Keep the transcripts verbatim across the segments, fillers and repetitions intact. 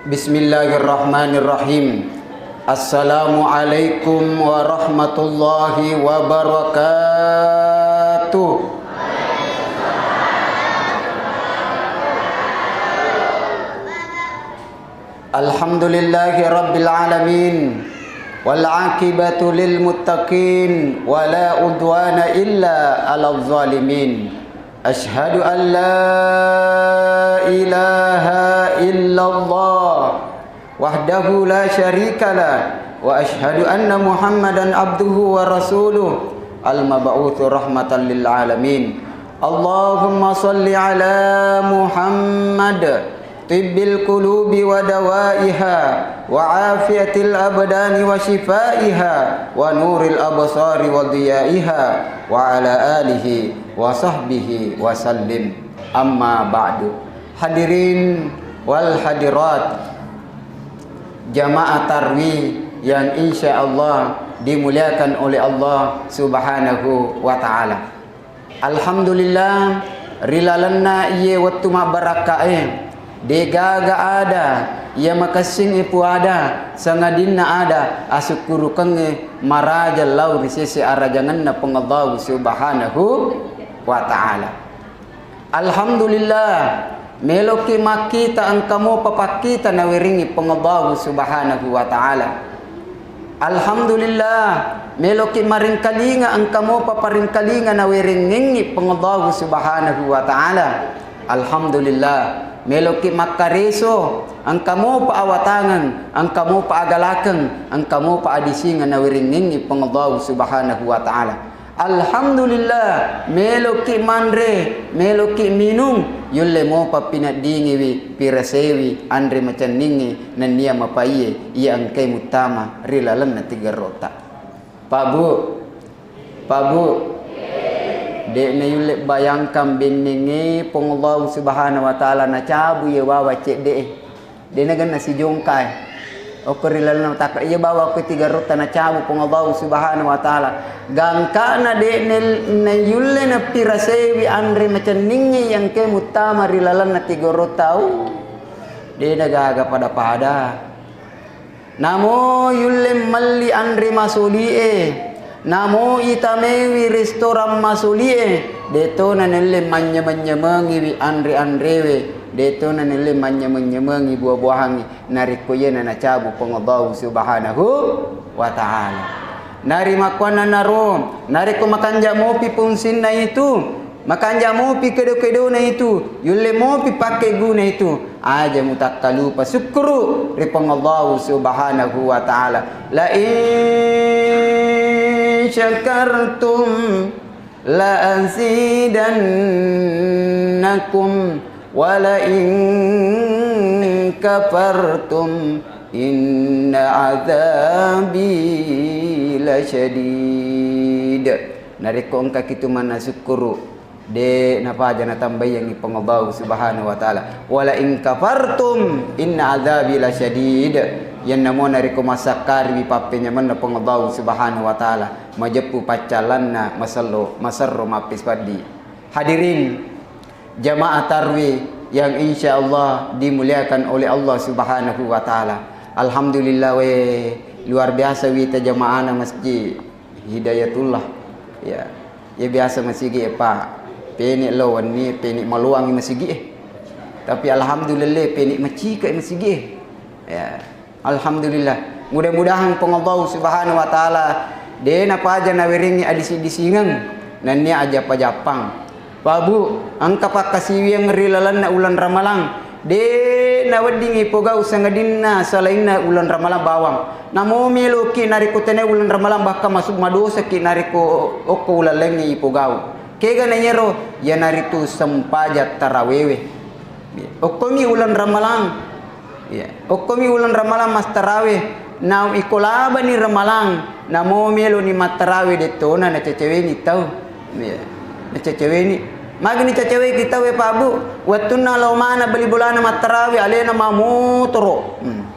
Bismillahirrahmanirrahim. Assalamualaikum warahmatullahi wabarakatuh. Alhamdulillahi rabbil alamin. Wal aqibatu lil muttaqin, wala udwana illa alal zalimin. Asyhadu an la ilaha illallah wahdahu la syarikalah, wa asyhadu anna Muhammadan abduhu wa rasuluh, al mab'utsu rahmatan lil alamin. Allahumma shalli ala Muhammad, tibbil qulubi wa dawaiha, wa afiyatil abdani wa shifaiha, wa nuril absari wa diyaiha, wa ala alihi wa sahbihi wa sallim. Amma ba'du. Hadirin wal hadirat, jamaah tarwih yang insya Allah dimuliakan oleh Allah Subhanahu wa Ta'ala. Alhamdulillah, ri lalenna iye wettu mabbarakkae, degaga ada iya makessing ipuada, sangadinna ada asukkurukengnge maraja lao ri sese arajangenna Puang Allahu Subhanahu wa Ta'ala. Alhamdulillah, meloki makkita engka mopa pakkita nawerengngi Puang Allahu Subhanahu wa Ta'ala. Alhamdulillah, meloki maringkalinga engka mopa paringkalinga nawerengngengngi Puang Allahu Subhanahu wa Ta'ala. Alhamdulillah, meloki makkareso engka mopa awatangeng, engka mopa agalakeng, engka mopa adisingeng nawerengngengngi Puang Allahu Subhanahu wa Ta'ala. Alhamdulillah, meloki manre, meloki minung, yulle mopa pineddingiwi, pirasewi anre macenningnge nennia mapaiye iya engkae muttama ri lalenna tigerrota. Pak Bu, Pak Bu, de'na yulle bayangkan bennengnge Puang Allahu Subhanahu wa Ta'ala nacabu iye wawa cedde'e. De'na genna sijongkae. Okko ri lalenna takka iya bawa okko tigerrota nacabu Puang Allahu Subhanahu wa Ta'ala. Gangkana de'na nayulle napirasewi anre macenningnge iya engkae muttama ri lalenna tigerrota. De'na gaga pada-pada. Namo yulle melli anre masoli'e, namo itamewi restoran masoli'e, de'tona nulle manynyameng-nyamengiwi anre-anrewe, de'tona nulle manynyameng-nyamengi buah-buahangnge, narekko iyena nacabu Puang Allahu Subhanahu wa Ta'ala. Narimakkuannanaro, narekko makanja mopi fungsinna itu, makanja mopi kedo-kedona itu, yulle mopi pakkeguna itu, aja mutakkalupa sukkuru ri Puang Allahu Subhanahu wa Ta'ala. La in syakartum la azidannakum wa la in kafartum inna adzabi lasyadid. Narekko engkaki tu manna sukkuru, de napaja natambaiyangngi Puang Allahu Subhanahu wa Ta'ala. Wa la in kafartum inna adzabi lasyadid. Yennamo narekko massakkariwi pappenyamenna Puang Allahu Subhanahu wa Ta'ala, majeppu paccallanna masello, maserro mappesaddi. Hadirin jamaah tarwih yang insya Allah dimuliakan oleh Allah Subhanahu wa Ta'ala. Alhamdulillah, we, luar biasa wita jamaahna Masjid Hidayatullah. Ya, ya biasa masigi e, Pak. Peni lo wenni, peni maluangi masigi e. Tapi alhamdulillah, peni macika masigi e. Ya. Alhamdulillah. Mudah-mudahan Puang Allahu Subhanahu wa Ta'ala de napaja nawerengngi adisi-disingeng nennia ajappa-jappang. Pak Bu, engka pakkasiwiang ri lalenna uleng Ramalang. De naweddingi pogau sangadinna salainna uleng Ramalang bawang. Namo meloki narekko tennia uleng Ramalang bahkan masuk madosaki narekko okko uleng laingnge ipogau. Kega na iyaro? Iyanaritu sempajang tarawewe. Okkomi uleng Ramalang. Iya. Okkomi uleng Ramalang mattarawe, nau iko labani Ramalang, namo meloni mattarawe de'tona nacacaweni tau. Iya. Nacacaweni. Magani cacaweki tau e, Pak Bu? Wettunna lao mana bali bolana mattarawe, alena mamotoro. Hmm.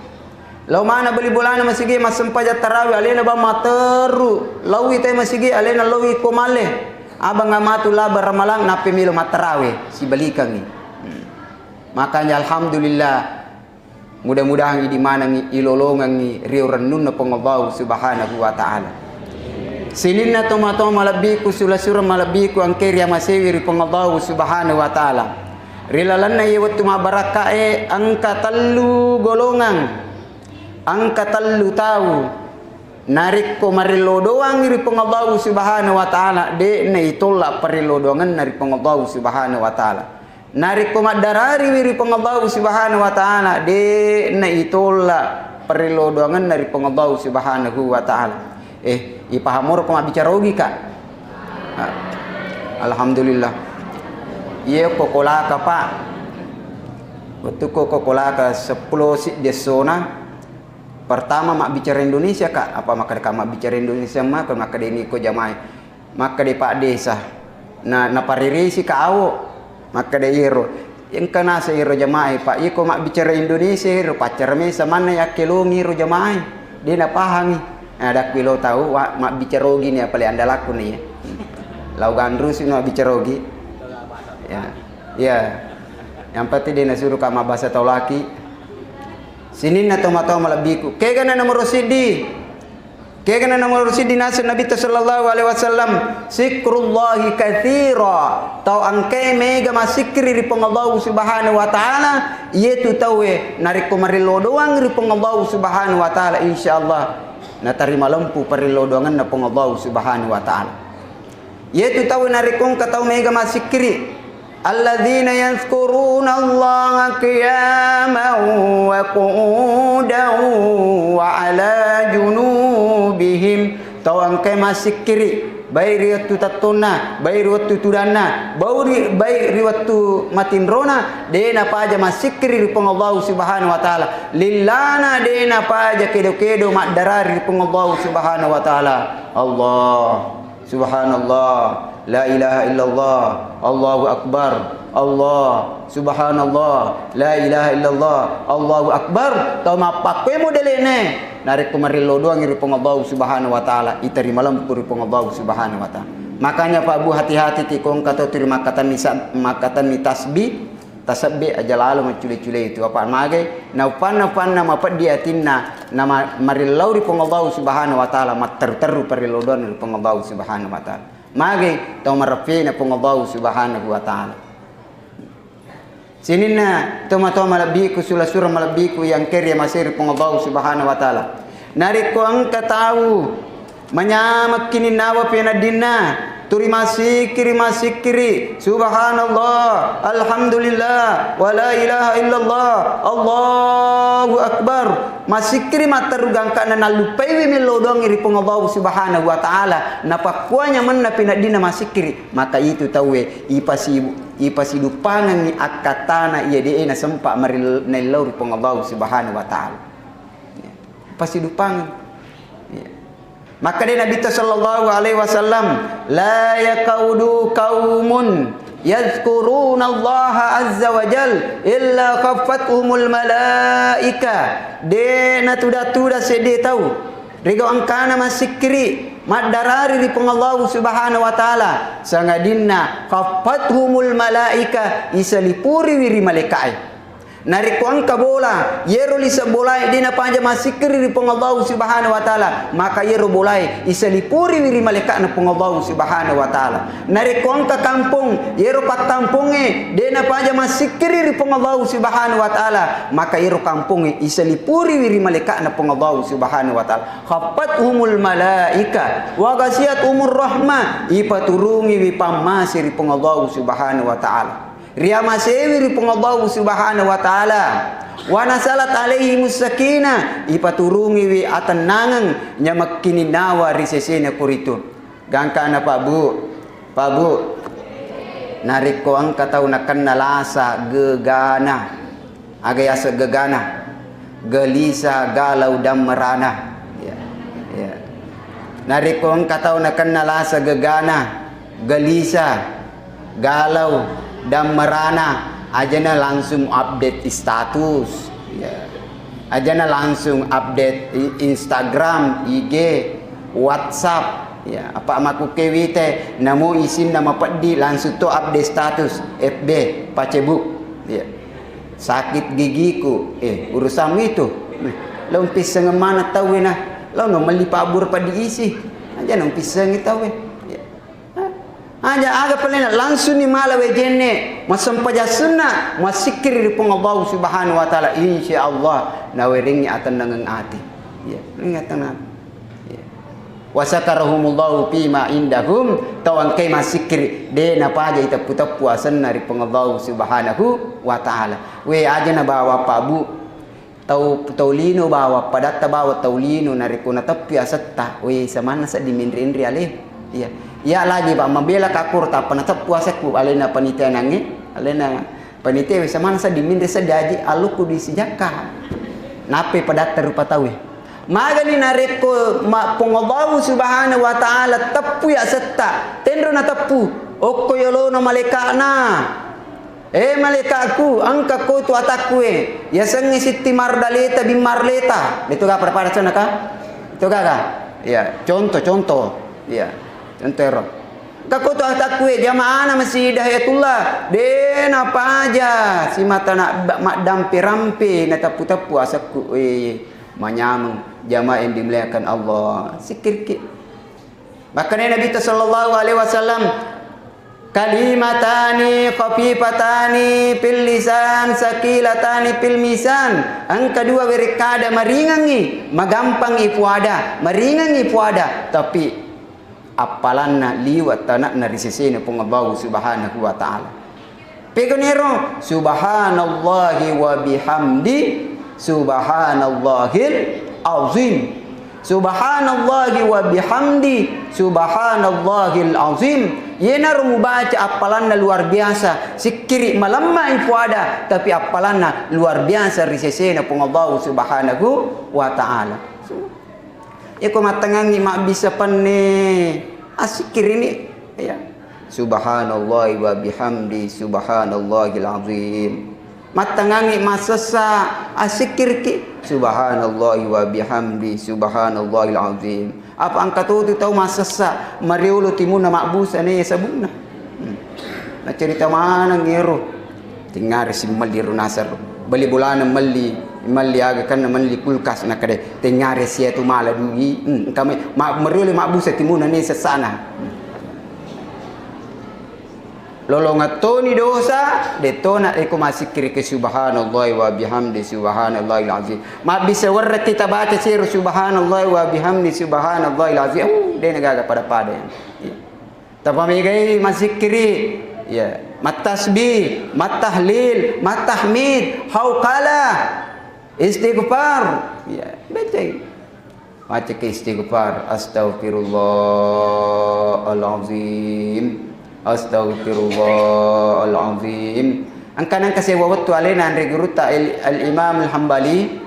Lao mana bali bolana masigi massempajang tarawe, alena bang materru. Laowi tau e masigi, alena laowi ko male. Abang matu laba Ramalang, nappi melo mattarawe, sibalikangi. Hmm. Makanya alhamdulillah. Mudah-mudahan idi manengngi ilolongengngi ri urennunna Puang Allahu Subhanahu wa Ta'ala. Sininna tomatoa malebbiku, sula-sura malebbiku, engkae riamasewi ri Puang Allahu Subhanahu wa Ta'ala. Ri lalenna iye wettu mabbarakkae, engka tellu golongang, engka tellu tau. Narekko marillo doangngi ri Puang Allahu Subhanahu wa Ta'ala, de'na itolla parillo doangenna ri Puang Allahu Subhanahu wa Ta'ala. Narekko maddarariwi ri Puang Allahu Subhanahu wa Ta'ala, de'na itolla parillo doangenna ri Puang Allahu Subhanahu wa Ta'ala. Eh, ipaham moro ko mabbicara ogi, Kak? Ah, alhamdulillah. Iye ko kolaka, Pak. Wettu ko, ko kolaka seppulo siddi essona. Pertama mabbicara Indonesia, Kak. Apa makkeda, Kak, mabbicara Indonesia ma, ko makkeda ini ko jamae. Makkeda Pak Desa. Na, napareresi ka awo. Makkeda iyaro. Engka nasa iyaro jamae, Pak. Iko mabbicara Indonesia ro, paccara mesa manna yakkelongi ro jamae. De napahangi. Nah, dakku lo tau, wa, mabbicara ogi ni apale andalakku ni. Lau ganrusi no mabbicara ogi. Ya. Ya. Yang penting de nasuru ka mabbasa tau laki. Sininna tomatoa malebbiku. Kegana nomoro siddi. Kegana nomoro siddi naseng Nabitta sallallahu alaihi wasallam, "Zikrullahi katsira." Tau engkae mega massikkiri ri Puang Allahu Subhanahu wa Ta'ala, iyetu tauwe narekko marillo doang ri Puang Allahu Subhanahu wa Ta'ala, insyaallah natarima lempu parillo doangenna Puang Allahu Subhanahu wa Ta'ala. Iyetu tau narekko engka tau mega massikkiri, alladzina yadzkurunallaha qiyaman wa qu'udan wa 'ala junubihim. Tau engkae massikkiri, baik ri wettu tettonna, baik ri wettu tudanna, bau ri, baik ri wettu matinrona, de napaja massikkiri ri Puang Allahu Subhanahu wa Ta'ala. Lillana de napaja kedo-kedo maddarari ri Puang Allahu Subhanahu wa Ta'ala. Allah. Subhanallah, la ilaha illallah, Allahu Akbar, Allah, subhanallah, la ilaha illallah, Allahu Akbar. Tau mappakkoe modele'ne, narekko marillo doangngi ri Puang Allahu Subhanahu wa Ta'ala, itarima lempu ri Puang Allahu Subhanahu wa Ta'ala. Makanya Pak Bu, hati-hati ki ko engka tau tuli makkatenni sa-, makkatenni tasbih, tasebbe aja lalo maccule-cule itu. Apa magai? Naupanna-panna mapeddi atinna, nama marillau ri Puang Allahu Subhanahu wa Ta'ala, matteru-teru parillau doanna ri Puang Allahu Subhanahu wa Ta'ala. Magai? Tau mareppe'na Puang Allahu Subhanahu wa Ta'ala. Sininna tomatoa malebbiku, sula-sura malebbiku yang keri masiri Puang Allahu Subhanahu wa Ta'ala. Narekko engka tau manyamekki ninnawa peneddinna, tuli massikkiri, massikkiri, subhanallah, alhamdulillah, wa la ilaha illallah, Allahu akbar. Massikkiri matteru gangkana nalluppaiwi mello doangngi ri Puang Allahu Subhanahu wa Ta'ala, napakkua nyamenna peneddinna massikkiri, maka itu tauwe ipasi-, ipasiduppangengngi akkattana iya de'e nasempa maril-, naellau ri Puang Allahu Subhanahu wa Ta'ala. Pasiduppangeng. Iya. Makkeda Nabitta sallallahu alaihi wasallam, "La yaq'udu qaumun yadzkurunallaha azza wa jal illa khaffathumul malaika." De natuda-tuda sedde tau rigau engkana massikkiri, maddarari ri Puang Allahu Subhanahu wa Ta'ala, sangadinna khaffathumul malaika, isalipuriwi ri malaika'e. Narekko engka bola, yero lise bolae de napaja massikkiri ri Puang Allahu Subhanahu wa Ta'ala, maka yero bolae isalipuriwi ri malaika'na Puang Allahu Subhanahu wa Ta'ala. Narekko engka kampong, yero pakkampongnge de napaja massikkiri ri Puang Allahu Subhanahu wa Ta'ala, maka yero kampongnge isalipuriwi ri malaika'na Puang Allahu Subhanahu wa Ta'ala. Khaffathumul malaika wa ghasyiathumur rahmah, ipaturungiwi pammase ri Puang Allahu Subhanahu wa Ta'ala. Riamasewi ri Puang Allahu Subhanahu wa Ta'ala. Wa nazalat alaihimus sakinah, ipaturungiwi atennangeng nyamekkininnawa ri sesena kuritu. Gangkana Pak Bu, Pak Bu, narekko engka tau nakenna lasa gegana, aga yaseng gegana? Gelisah, galau, dan merana. Ya, ya. Narekko engka tau nakenna lasa gegana, gelisah, galau, dan merana, ajana langsung update status. Ya. Ajana langsung update i-, Instagram, I G, WhatsApp. Ya, apa makkukewite, namo isinna mapeddi langsung to update status, F B, Facebook. Ya. Sakit gigiku, eh, urusanmu itu. Lo mpissengeng maneng tauwe na, lo no melli pabbura pa diisi. Aja no mpissengeng tauwe. Ya. Aja aga palena langsung ni mala wejenne, massempajang sunna, massikkiri ri Puang Allah Subhanahu wa Ta'ala, insya Allah nawerengngi atennangeng ati. Ya, ringatana. Ya. Wa syakarahumullahu fima indahum, tau engkae massikkiri, de napaja iteppu-teppu asenna ri Puang Allah Subhanahu wa Ta'ala. We, aja na bawa pabu, tau, tau lino bawa, padatta bawa tau lino, narekko nateppi asetta, we, samanna sedding menre-enre ale. Iya. Iya lagi, Pak, mabela ka koro tappa nateppu asekku, alena panitia nange, alena panitia, we, samanna sedding menre sedding aji, alukku di sijakka. Nappe padatta rupa tauwe. Magani narekko ma-, Puang Allahu Subhanahu wa Ta'ala teppui asetta, tenro nateppu, okko yolono malaeka'na. Eh, malaeka'ku, engka ko tu atakku e, yasengnge Sitti Mardaleta bin Marleta. Itu ga pada-pada sana ka? Itu gaga? Iya, contoh, contoh. Iya, contoh ero. Engka ko tu atakku e, jamaana Masjid Hidayatullah, de napaja simata na-, maddampe-rampe nateppu-teppu asekku. Eh, manyameng jamaah yang dimuliakan Allah. Sikkiriki. Makanya Nabi sallallahu alaihi wasallam, "Kalimatani khafifatani fil lisan, saqilatani fil mizan." Engka dua werekkada maringengngi, magampangngi puada, maringengngi puada, tapi appalanna liwa' tana'na ri sesena Puang Allahu Subhanahu wa Ta'ala. Pegonero, subhanallahi wa bihamdi, subhanallahil azim. Subhanallahi wa bihamdi, subhanallahil azim. Yenaro mubaca appalanna luar biasa, sikkiri malemma ipuada, tapi appalanna luar biasa ri sesena Puang Allahu Subhanahu wa Ta'ala. Iko mattengngangngi mabbissa penne, assikkiri ni, ya. Subhanallahi wa bihamdi, subhanallahil azim. Mattengngangngi massessa, assikkiriki, subhanallahi wa bihamdi, subhanallahil azim. Apa engka totu tau massessa, mariolo timunna mabbusa ne sabunna. Hmm. Nacerita maneng ero. Tengngare si melli ro nasar. Beli bolana melli, melli aga kanna melli kulkas, nakkeda tengngare sia tu mala dui. Hmm, engka mai, ma-, mariolo mabbusa timunna ne sessana. Hmm. Lolongeng toni dosa, de tona eko massikkiri ke subhanallahi wa bihamdi subhanallahil azim. Mabbissa werrekki tabaca sero subhanallahi wa bihamdi subhanallahil azim. Uh, de na gaga pada-pada ya. Iya. Tapamegai massikkiri, ya, mattasbih, mattahlil, mattahmid, hauqalah, istighfar. Ya, bacai. Macake istighfar, "Astaghfirullahalazim, astaghfirullahalazim." Engka nengka sewa wettu alena anre gurutta Al-, Al-Imam Al-Hambali,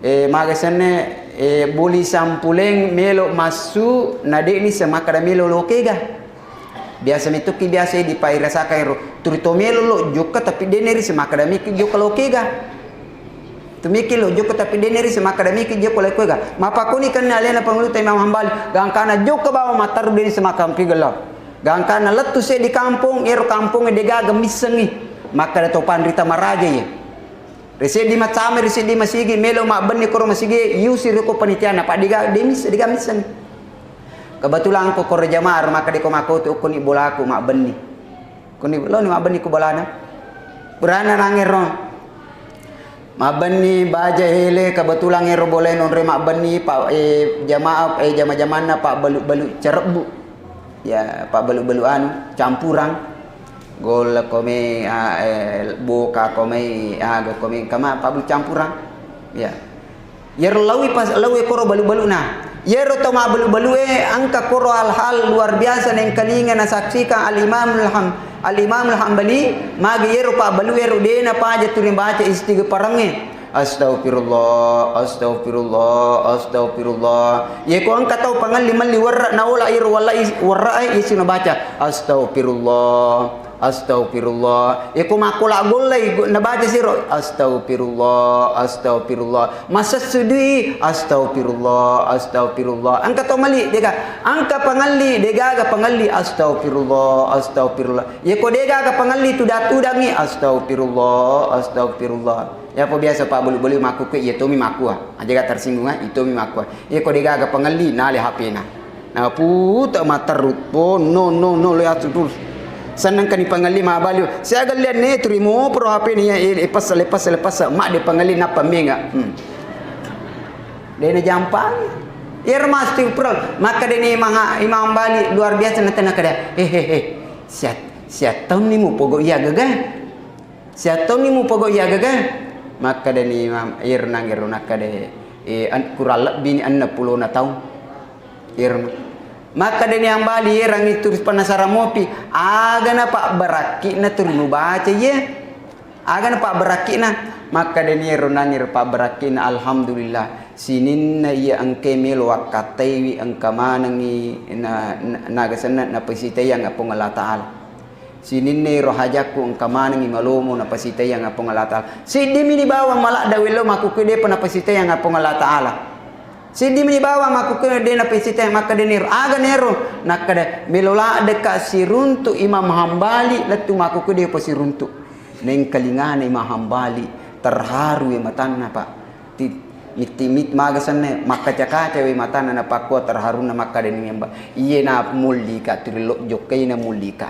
eh, maga senna, eh, boli sampuleng melo massu, na de'ni semakkada melo lokega. Biasa metokki biasa dipairasakang ero, turi to melo lo jokka tapi de'ni ri semakkada meki jokka lokega. Tu meki lo jokka tapi de'ni ri semakkada meki jokka lokega. Mapakoni kenna alena pangulutta Imam Hambali, gangkana jokka bawang matteru de'ni semakkada meki gella. Gangkana lettu seddi kampong, ero kampongnge degaga missengngi. Makkada to panrita maraja ye. Ri seddi macame, ri seddi masigi, melo mabbenni koro masigi, iusi roko panitiana, pa dega, de mis-, dega misseng. Kebetulan ko koro jamaah, maka deko makotu, koni bolaku mabbenni. Koni, loni mabbenni ku bolana. Burana nangero. Mabbenni baja hele, kebetulan ero bolae nonre mabbenni, pa, eh, jamaah, eh, jama-jamanna pa balu-balu cerebbu. Ya, pabbalu-balu anu, campurang. Golla komei, ah, eh, boka komei, aga komei, kama pabbalu campurang. Ya. Yero laui pas, laui koro balu-baluna. Yero tau mabbalu-balue, engka koro hal-hal luar biasa nengkalinga nasaksikan Al-Imamul Ham-, Al-Imamul Hambali, magi yero pabbalu ero dena paja turi baca istighfarangnge. Astaghfirullah, astaghfirullah, astaghfirullah. Yeko engka tau pangelli melli werra naola iro wallai werra e, isu nabaca, astaghfirullah, Astaghfirullah. Iyako makkola gollai, go-, nabaca siro, "Astaghfirullah, astaghfirullah." Masessu dui, "Astaghfirullah, astaghfirullah." Engka to mali, dega. Engka pangelli, degaga pangelli, "Astaghfirullah, astaghfirullah." Iyako degaga pangelli, tudang-tudangi, "Astaghfirullah, astaghfirullah." Iyapa biasa pabbolu-bolu makkukue, iya tomi makkua. Ajaga tersinggung, ah, iya tomi makkua. Iyako degaga pangelli, nale H P-na. Naputa matterru, oh, no, no, no, le atu terus. Senneng kani pangelli mabali. Siaga lianne tu rimo pro H P-na iya, eh, lepas, lepas, lepas, mak de pangelli nappa menga. Hmm. De najampangi. Iyaro masti pro. Makkedani Imang, Imam Bali luar biasa, nate nakkeda, "Eh, eh, eh. Siat, siat taunni mupogo iya gaga." Siattonni mupogo iya gaga? Makkedani Imam, iyaro nangero nakkeda, eh, an-, kurang lebbini enneng pulona taung. Iyaro. Makkedani Hambali, iyarang itu penasara mopi, aga napabbarakkina turu nubaca iye? Aga napabbarakkina? Makkedani iyaro nangero pabbarakkina, alhamdulillah, sininna iya engkae melo wakkattaiwi engka manengngi na, na, naga senna napasitaiang Puang Allah Ta'ala. Sininna ero hajakku engka manengngi malomo napasitaiang Puang Allah Ta'ala. Siddimi ni bawang maladda wello makkukue depa napasitaiang Puang Allah Ta'ala. Siddimi ni bawang makkukue de napasitaiang, makkedani ero, aga nero? Nakkeda, melo laddeka siruntu Imam Hambali lettu makkukue depa siruntu. Nengkalingana Imam Hambali terharu e matanna, Pak. Ti-, mitti-, mit-, maga senna, makkaca-kaca wai matanna, napakkua terharunna, makkedani memba, "Iye na mullika tu ri lojjokkai na mullika."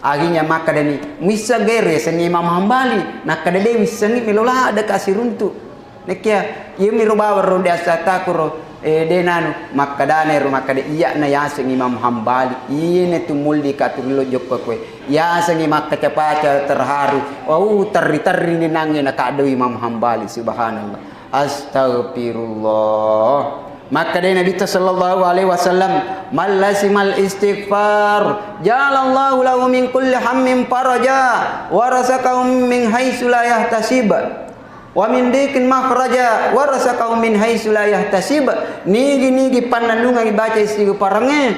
Akhirnya makkedani, "Muisseng gae riasengngi Imam Hambali?" Nakkeda, "De wissengngi, melo laddeka siruntu." Nekkia, iyemiro bawang ronde assatakuro, eh, de nanu, makkedana ero, makkeda, "Iyana yaseng Imam Hambali, iyena tu mullika tu ri lojjokka koe. Yasengngi makkaca-paca terharu, wau terri-terri ni nangnge nakaddoi Imam Hambali, subhanallah." Astagfirullah. Makkedai Nabitta sallallahu alaihi wasallam, "Man lazimal istighfar, ja'alallahu lahu min kulli hammin faraja, wa razaqahu min haitsu la yahtasib, wa min dhiqin makhraja, wa razaqahu min haitsu la yahtasib." Nigi-nigi pannennungeng ibaca istighfarangnge,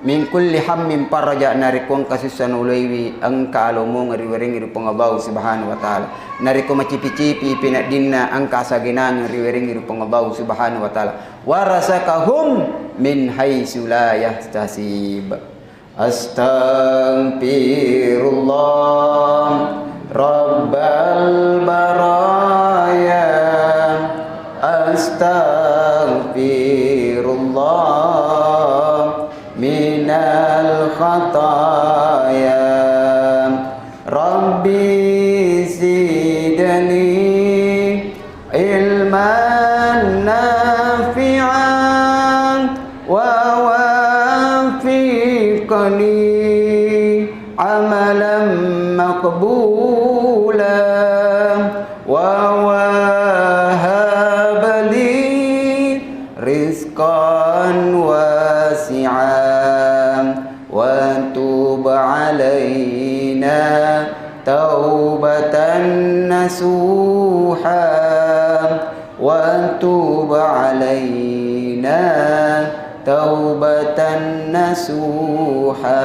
min kulli hammin faraja, narekko engka sussa naoloiwi, engka alomongeng riwerengngi ri Puang Allahu Subhanahu wa Ta'ala. Narekko macipi-cipi peneddinna, engka asagenangeng riwerengngi ri Puang Allahu Subhanahu wa Ta'ala. Wa razaqahum min haitsu la yahtasib. Astaghfirullah, Rabbal baraya. Astaghfirullah, minal khataya. Rabbi zidni ilman nafi'an wa wafiqni amalan maqbula wa wahab li rizqan wasi'an wa tub alaina taubatan nasuha wa tub alaina taubatan nasuha.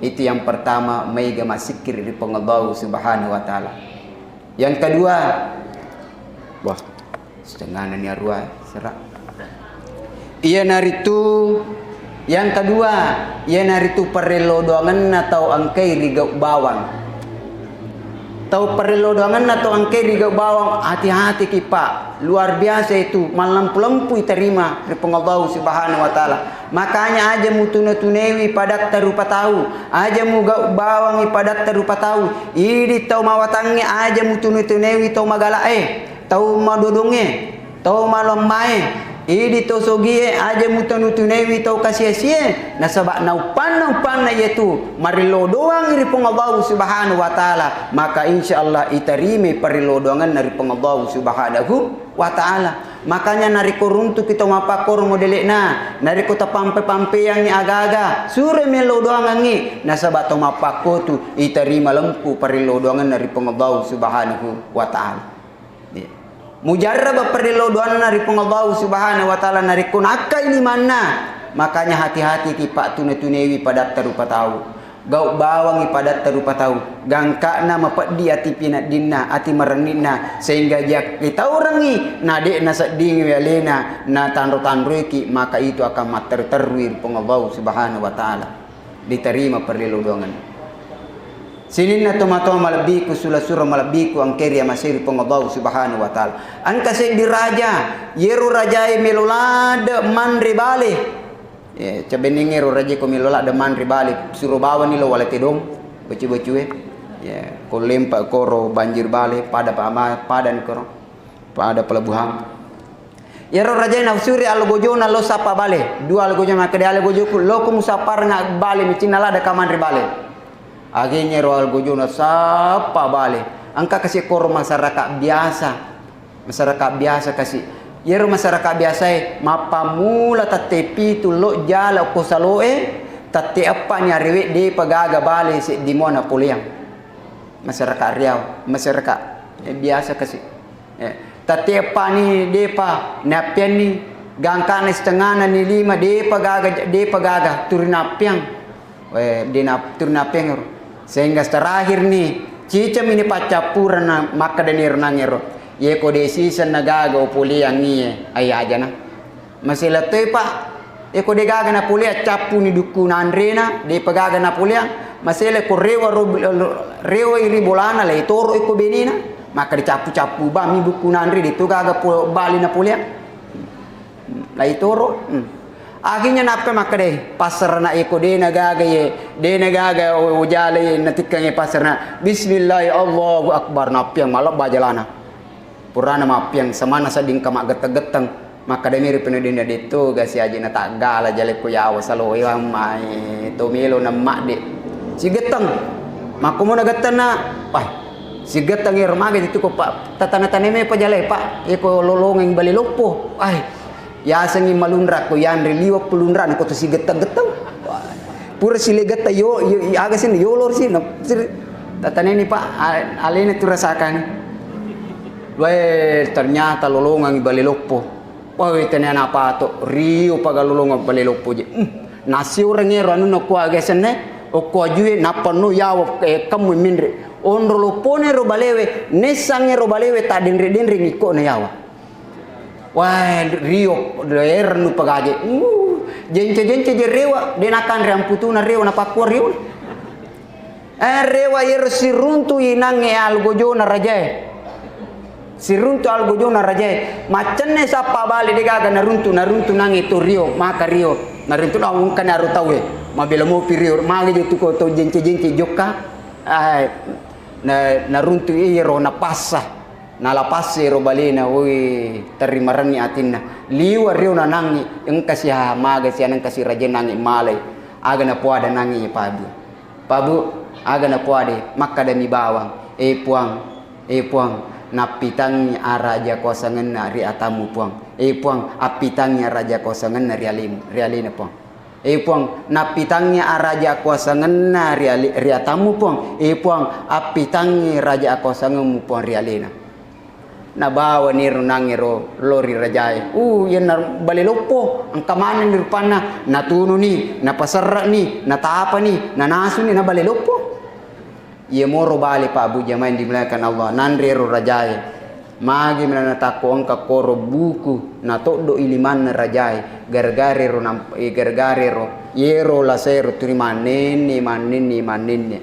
Itu yang pertama, maega massikkiri ri Puang Allahu Subhanahu wa Ta'ala. Yang kedua, wah, setengahna ni arua, serak. Iyanaritu yang kedua, iyanaritu parello doangenna tau engkai ri gau bawang. Tau parello doangenna tau engkai ri gau bawang, hati-hatiki, Pak. Luar biasa itu, mallempu-lempui tarima ri Puang Allahu Subhanahu wa Ta'ala. Makanya aja mutune-tunewi padatta rupa tau, aja mugau bawangi padatta rupa tau. Idi tau mawatangnge aja mutune-tunewi tau magala'e, tau madodongnge, tau malemmae. Idi to sogie aja mutanu-tunaiwi tau kasiasie, nasaba nauppanna-uppanna iyatu marillo doangi ri Puang Allahu Subhanahu wa Ta'ala, maka insya Allah itarimai parillo doangenna ri Puang Allahu Subhanahu wa Ta'ala. Makanya narekko runtuki tau mappakkoro modele'na, narekko tapampe-pampeangngi aga-aga, suroi mello doangengngi, nasaba tau mappakkotu itarima lempu parillo doangenna ri Puang Allahu Subhanahu wa Ta'ala. Iya. Mujarraba parillo doanna ri Puang Allahu Subhanahu wa Ta'ala narekko nakkai limanna, makanya hati-hatiki pattune-tunewi padatta rupa tau. Gau bawangngi padatta rupa tau, gangka'na mapeddi ati pineddinna, ati marenni'na, sehingga jakkitaurengngi na de' naseddingiwi alena, natanro-tanroiki, maka itu akan matteru-terui ri Puang Allah Subhanahu wa Ta'ala. Diterima parellau doangenna. Sininna tomatoa malebbiku, sula-sura malebbiku, engkae riamasei ri Puang Allah Subhanahu wa Ta'ala. Engka seddi raja, yero rajae melo ladde manre bale. Eh, cabenningnge ro raja ko melo ladde manre bale, suro bawani lo Wale Tedong, becu-becue. Ya, ko lempa koro banjir bale, pada pama-, pada ni koro, pada pelabuhan. Iyaro rajae nafsuri algojona lo sappa bale, dua algojona, makkeda, "Algojoku, loko musapparengnga bale, micinna ladde ka manre bale." Akhirnya ro algojona sappa bale. Engka kasi koro masyarakat biasa. Masyarakat biasa kasi. Iyaro masyarakat biasae mappammula tette pitu lo jala ko saloe, tette eppa ni arewe depa gaga bale seddi mua napoleang. Masyarakat Riau, masyarakat, eh, biasa kasi. Eh, tette eppa ni depa nappianni, gangkana setengana ni lima depa gaga, depa gaga turi nappiang. Eh, de na-, turi nappiang ero. Sehingga terakhir ni, cicami ni paccappureng na makkeda ni ero nangero. Ye ko de siseng na gaga upoleang iye, ai ajana. Masela toi, Pak. Eko de gaga napoleang, cappuni dukku nanrena, depa gaga napoleang. Masela ko rewa ro-, rewa ri bolana, lai toro eko benena. Maka dicappu-cappu bami dukku nanre, de to gaga po-, bali napoleang. Lai toro. Hmm. Akhirnya nappa makkeda, "Passarana eko de na gaga ye, de na gaga o-, ojala ye, natikkangnge passarana. Bismillah, Allahu Akbar." Nappiang malebba jalana. Purana mappiang, samanna sedding ka maggetteng-getteng. Makkeda miri penedinna, "De to ga siaji na taggala jale ko yawa saloe wammai to melo na madde." Sigetteng. Makkomo na gettenna, wah, sigetteng ero mage tu ko, Pak, tatana-tana me pa jale, Pak. Eko lolongeng bale loppo. Ai, yasengi malunra ko yanre liwa pelunra ko to sigetteng-getteng. Pura silegetta yo, yo, aga sin yolo sin. Tataneni, Pak, a-, alena tu rasakan. Weh, ternyata lolongang bale loppo. Wah, weh, tania napato, rio paga lolongang bale loppo je. Hmm, nasioreng ero anunna kua gesenne, okko ajue, nappa no yawa, eh, kemmu minre. Onro loppone ro balewe, nessang ero balewe, ta denre-denre ngikko na yawa. Wah, rio, ero nu pagaje. Uh, jence-jence je rewa, de nakanre amputuna rewa, napakkua rio. Eh, rewa iyaro siruntu inangnge algojona rajae. Siruntu algojona rajae. Maccenne sappa bale de gaga naruntu, naruntu nangnge to rio, maka rio. Naruntu na wengkana aro tauwe. Mabela mopi rio, magi je tuko to jence-jence jokka. Eh, na-, naruntu iyaro napassa. Nalapasse ro balena, woi, terri marenni atinna. Liwa rio nanangngi, engka siha maga siha nengka si raja nangngi malai. Aga napoada nangngi pabu. Pabu, aga napoade, makkadami bawang, "Eh Puang, eh Puang, nappitangngi araja kuasangenna ri atammu, Puang. Eh Puang, appitangngi araja kuasangenna ri alemu, ri alena, Puang. Eh Puang, nappitangngi araja kuasangenna ri ale-, ri atammu, Puang. Eh Puang, appitangngi raja kuasangemmu, Puang, ri alena." Nabawani ro nangngero lo ri rajae. Uh, yenna bale loppo, engka manenni rupanna, natununi, napaserre'ni, natapani, nanasuni, na bale loppo. Iyamoro bale, Pak, Bu, jamaah yang dimuliakan Allah, nanre ro rajae. Magi mena natakko engka koro buku, natoddo i limanna rajae, gara-gara ro namp-, eh, gara-gara ro, yero lasero turi mannenne, mannenne, mannenne.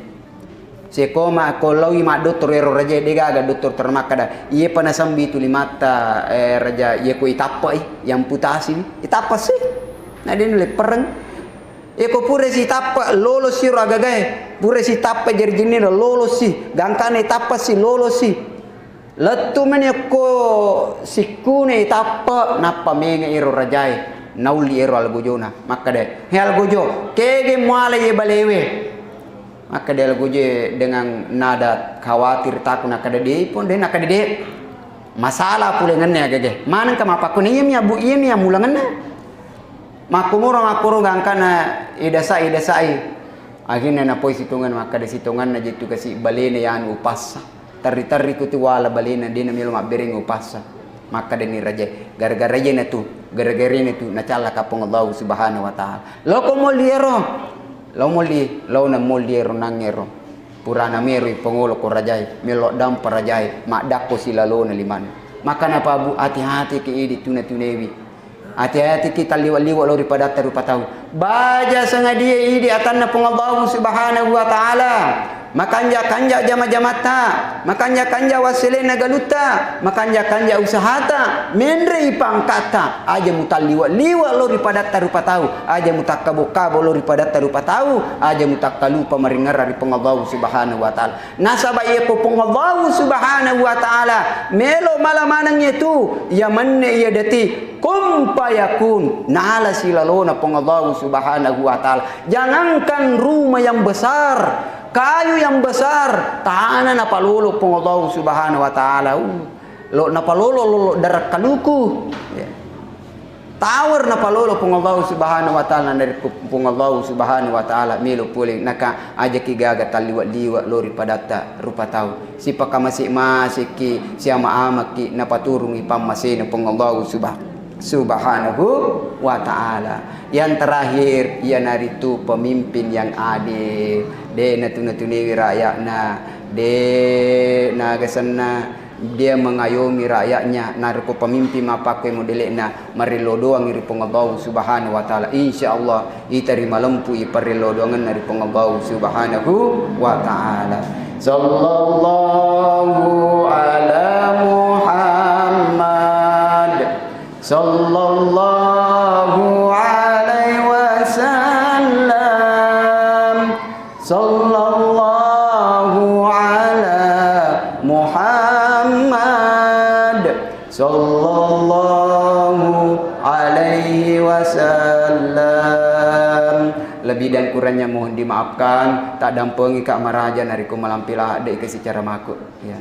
Sekoma ko laowi maddottoro ero rajae, de gaga dottoro tara makkada, iyepa nasembi tu limatta, eh, raja, iye ko itappai, iamputasi, itappa si. Na de nulle pereng. Eko pura sitappa, lolosi ro agagae. Pura sitappa jari-jarinna, lolosi. Gangkana itappa si, lolosi. Lettu meni okko sikkune itappa, nappa menge ero rajae. Naulli ero algojona. Makkada, "He algojo, kege muala ye balewe?" Makkeda algoje dengan nada khawatir, takut, nakkeda, "De, Puang, de." Nakkeda, "De, masalah pulengenna agage. Manengka mappakkone, iyami abbu-, iyami ammulengenna." Makkumuro makkuro gangkana idasa-, idasai. Akhirna napoi sitongenna, makkeda sitongenna, "Jettu kasi balena yanu upassa. Terri-terri kutu wala balena, dena melo mabbereng upassa." Makkedani raja, "Gara-gara iyana tu, gara-gara iyana tu nacallaka Puang Allahu Subhanahu wa Ta'ala." Loko moli ero. Lao molli, laona molli ero nangngero. Purana meroi pangolo ko rajae, melo dampa rajae, maddakko silalona limanna. Makana pabu, hati-hati ki idi tuna-tunewi. Hati-hati ki talliwa-liwa lao ri padatta rupa tau. Baja sangadie idi atanna Puang Allahu Subhanahu wa Ta'ala. Makanja-kanja jama-jamatta, makanja-kanja wasselenna galutta, makanja-kanja usahata, menrei pangkatta, aja mutalliwa-liwa lao ri padatta rupa tau, aja mutakkabo-kabo lao ri padatta rupa tau, aja mutakkalupa maringerra ri Puang Allahu Subhanahu wa Ta'ala. Nasaba iyako Puang Allahu Subhanahu wa Ta'ala melo mala maneng iyatu, iya menne iya deti, kun fayakun, nala silalona Puang Allahu Subhanahu wa Ta'ala. Jangankan rumah yang besar, kayu yang besar, tana napalolo Puang Allahu Subhanahu wa Ta'ala. Uh, lo napalolo lolo darat kaluku. Ya. Tower napalolo Puang Allahu Subhanahu wa Ta'ala, narekko Puang Allahu Subhanahu wa Ta'ala melo pole, naka ajaki gaga talliwa-liwa lao ri padatta rupa tau. Sipakamase-masekki, siama-amaki napaturungi pammasena Puang Allahu Subha-, Subhanahu wa Ta'ala. Yang terakhir, iyanaritu pemimpin yang adil. De natuna-tunewi rakyatna, de nagasenna, dia mengayomi rakyatnya. Narekko pemimpin mappakkoe modele'na, marillo doangi ri Puang Allahu Subhanahu wa Ta'ala. Insya Allah, ita ri malempui parrillo doangenna ri Puang Allahu Subhanahu wa Ta'ala. Sallallahu ala Muhammad. Sallallahu alaihi wasallam. Sallallahu ala Muhammad. Sallallahu alaihi wasallam. Lebih dan kurangnya mohon dimaafkan. Taddampengika maraja narekko malampe ladde kasi caramaku. Ya.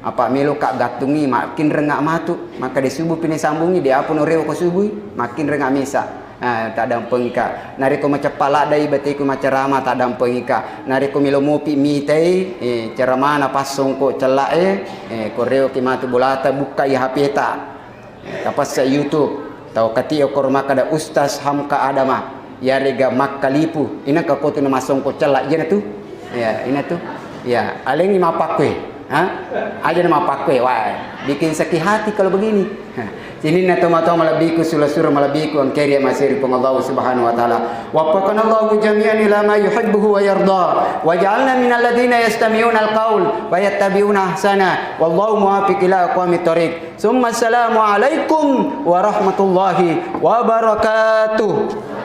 Apa meloka gattungi, makkinrengnga matu. Makkeda subuh pi nasambungi, de apa norewako subuhi, makkinrengnga mesa. Ah, taddampengika. Narekko maceppa laddai bateku macerama, taddampengika. Narekko melo mopi mitai, eh, ceramana passongko cella e, eh, koreoki matu bolata, bukkai H P ta. Tapassa YouTube, tau kati okoro makkeda Ustaz Hamka Adama, yarega makkalipu, inaka kotu na massongko cella, iyana tu? Ya, ina tu. Ya, alengi mappakkue. Ha? Aja na mappakkue, wah, bikin sakit hati kalau begini. Ha. Sininna tomatoa malebbiku, sura-sura malebbiku, engkeri masiri Puang Allah Subhanahu wa Ta'ala. Waffaqanallahu jami'an ila ma yuhibbuhu wa yarda. Waj'alna minal ladzina yastami'unal qaul fayattabi'una ahsana. Wallahu muwaffiq ila aqwamit thariq. Summa assalamu alaikum warahmatullahi wabarakatuh.